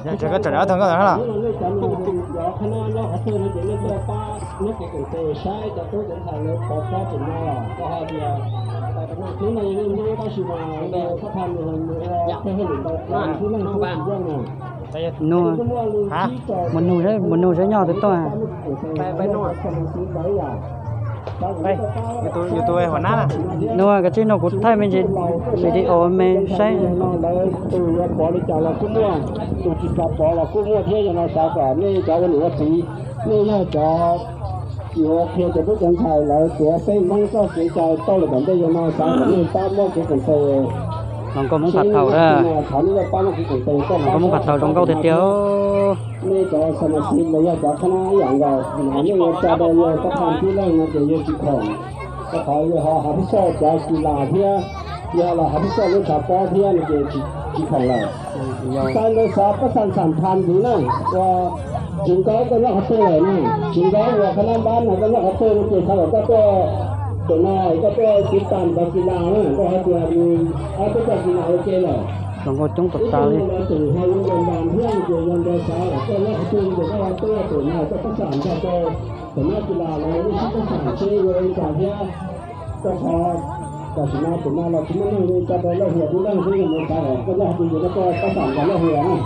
Yog tseem koj tseem dab tog nkauj ntawd los? Nug, ha, mus nug, mus nug saib nyob twg tuaj. Yus tus, yus tus huas nab na. Nug, koj tsij nug kuv thaij me ntsis video me saib. Tus yuav pov li cas los kuj muaj, tus tsis xav pov los kuj muaj thiab. Yog no xav kom nej cov ua niam ua txiv, nej yog cov yuav qhia cov tub cov ntxhais lawv tuav peb Hmoob txoj kev cai tau lawm tom ntej. Yog no xav kom nej pab muab kev koom tes, los nkauj Hmoob phav thaum, thov nej pab muab kev koom tes, nkauj Hmoob phav thaum zoo nkauj tiag tiag. Nej cov xa mas xiv los yog cov qhab nab ib yam nkaus, nej yuav tsa rau yawg Pab Thaj Tib Leej no ces yawg tsis khoom, rau qhov yawg ho hav pib xoj cov kis las thiab, yog los hav pib xoj lub tshav pob thiab no ces tsis khoom lawm. Xav ntawd xav pab xam xam phas ntxiv na, ua Tsis Nkaub koj nyob qhov twg lawm na? Tsis Nkaub uas qhab nab npab no koj nyob qhov twg no ces xav kom koj tuaj, tus no koj tuaj tiv tas cov kis las na, koj hais tias nws ob peb cov kis las ua ke lawm. Zoo nkauj coob tas tas li. Tus ho yuav ntas ntas thiab no ces yog ntawd xav kom koj nyob qhov twg no ces koj tuaj tus no koj pab xam nrog rau tus nab kis las lawv lub sib pab xam seb yuav ua li cas thiab. Koj qhov tam sim no tus no los tsis muaj neeg li, tsa rau Lauj Hwm tib leeg xwb, yog ntawd xav kom koj nyob qhov twg ces koj tuaj pab xam nrog Lauj Hwm na.